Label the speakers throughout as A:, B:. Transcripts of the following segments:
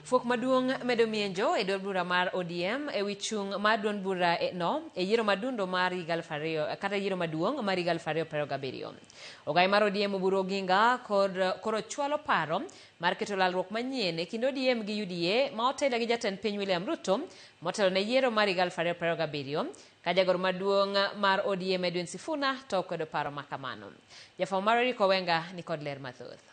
A: Fuok maduong' medo mienjo e duond bura mar ODM e wi chung' mar duond bura no e yiero madundo mar higa 2000 kata yiero maduong' mar higa 2027. Ogai mar ODM Oburu Oginga kod koro chwalo paro mar keto lalruok manyien e kind ODM gi UDA ma otelo gi jatend piny William Ruto motelo ne yiero mar higa 2027 ka jagoro maduong' mar ODM Edwin Sifuna to okwedo paro ma kamano. Jafwambo mar Eric Owenga ni kod ler mathoth.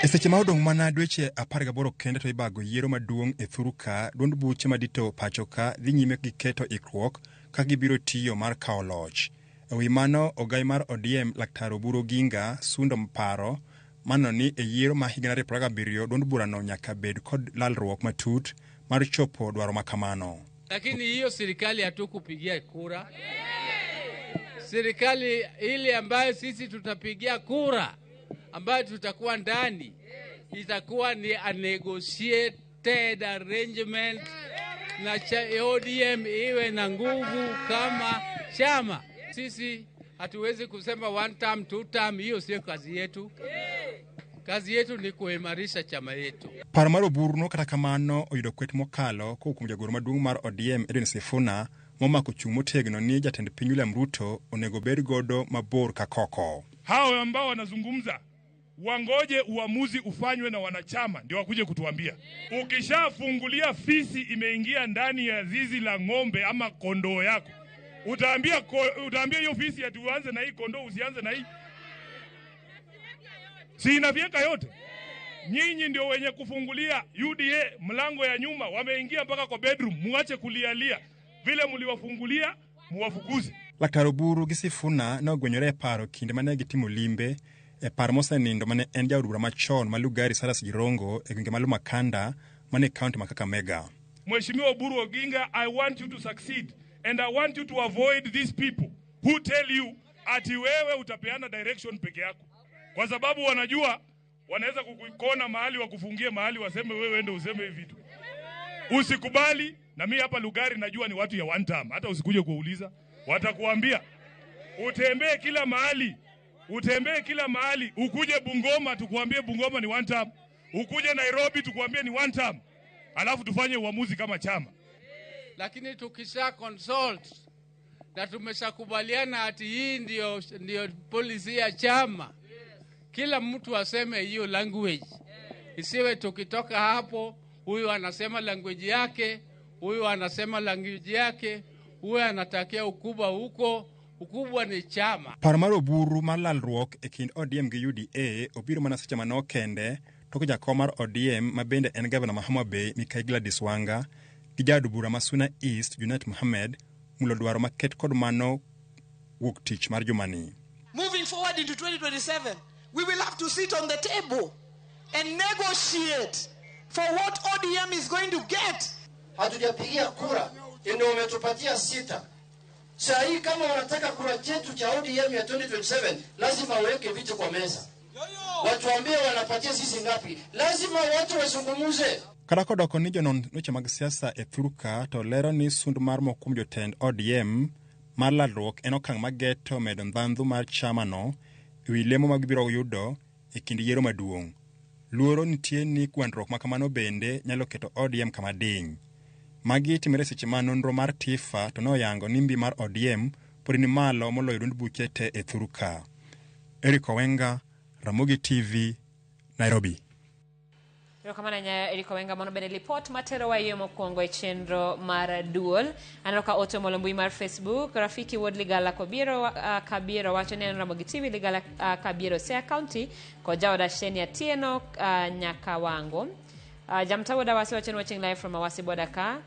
B: E seche ma odong' mana dweche 18 kende to ibago yiero maduong' e thuru ka, duond buche madito pacho ka dhi nyime gi keto ikruok kaka gibiro tiyo mar kawo loch. E wi mano, ogai mar ODM Laktar Oburu Oginga sundo paro mano ni e yiero ma higa 2027 duond burano nyaka bed kod lalruok matut mar chopo dwaro ma kamano.
C: Lakini hiyo serikali hatukupigia kura. Serikali ile ambayo sisi tutapigia kura, ambayo tutakuwa ndani, itakuwa ni a negotiated arrangement na ODM iwe na nguvu kama chama. Sisi hatuwezi kusema one term, two term, hiyo sio kazi yetu. Kazi yetu ni kuimarisha chama yetu.
B: Paro mar Oburu no kata kamano oyudo kwet mokalo kowuok kuom jagoro maduong' mar ODM Edwin Sifuna momako chung' motegno ni jatend piny William Ruto onego bed godo mabor ka koko.
D: Hao ambao wanazungumza wangoje uamuzi ufanywe na wanachama ndio wakuje kutuambia. Ukishafungulia fisi imeingia ndani ya zizi la ng'ombe ama kondoo yako, utaambia hiyo fisi ati uanze na hii kondoo usianze na hii? Si inafyeka yote? Nyinyi ndio wenye kufungulia UDA mlango ya nyuma, wameingia mpaka kwa bedroom. Muache kulialia vile mliwafungulia, muwafukuze.
B: Laktar Oburu gi Sifuna ne ogwenyore e paro kinde mane gitimo limbe e par mosenindo mane en jaod bura machon ma Lugari Cyrus Jirongo e gwenge ma Lumakanda mane kaunti ma Kakamega.
D: Mheshimiwa Oburu Oginga, I want you to succeed and I want you to avoid these people who tell you ati wewe utapeana direction peke yako, kwa sababu wanajua wanaweza kukukona mahali wakufungie mahali waseme wewe ndio useme hivi vitu. Usikubali. Na mimi hapa Lugari najua ni watu ya one term, hata usikuje kuuliza, watakuambia utembee kila mahali, utembee kila mahali, ukuje Bungoma tukuambie Bungoma ni one term, ukuje Nairobi tukuambie ni one term, alafu tufanye uamuzi kama chama.
C: Lakini tukisha consult na tumeshakubaliana ati hii ndio policy ya chama, kila mtu aseme hiyo language. Isiwe tukitoka hapo huyu anasema language yake, huyu anasema language yake, huyu anatakia ukubwa huko, ukubwa ni chama.
B: Paro mar Oburu mar lalruok e kind ODM gi UDA obiro mana seche manok kende tok jakom mar ODM ma bende en gavana ma Homa Bay Mikai Gladys Wanga gi jaod bura ma Suna East Junet Mohamed mulo dwaro maket kod mano wuok tich mar jumani.
E: Moving forward into 2027, we will have to sit on the table and negotiate for what ODM is going to get.
F: Hatujapigia kura, ndio umetupatia 6. Saa hii kama wanataka kura chetu cha ODM ya 2027, lazima waweke vitu kwa meza. Watuambie wanapatia sisi ngapi. Lazima watu wazungumze.
B: Kata kodoko ni jonon weche mag siasa e thurka to lero ni sund mar moko kuom jotend ODM mar lalruok en okang' mageto medo ndhandhu mar chamano e wi lemo ma gibiro yudo e kind yiero maduong'. Luoro nitie ni gwandruok ma kamano bende nyalo keto ODM kama diny. Magi timore seche ma nonro mar TIFA to noyango ni mbi mar ODM pod ni malo moloyo duond buche te e thurka. Eric Owenga, Ramogi TV, Nairobi.
A: Erokamano ahinya Eric Owenga, mano bende lipot materowa e yo mokwongo e chenro mar duol. Aneno ka ote omolo mbui mar Facebook, Rafiki Wuod Ligala Kobiero, Kabiero wacho ni en Ramogi TV Ligala Kabiero Siaya County kod jaoda Sheni Atieno Nyakawango. Jamta Wuod Awasi wacho ni watching live from Awasi border ka.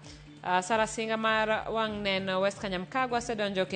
A: Sara Singa mar wang' neno West Kanyamkago asedonjo.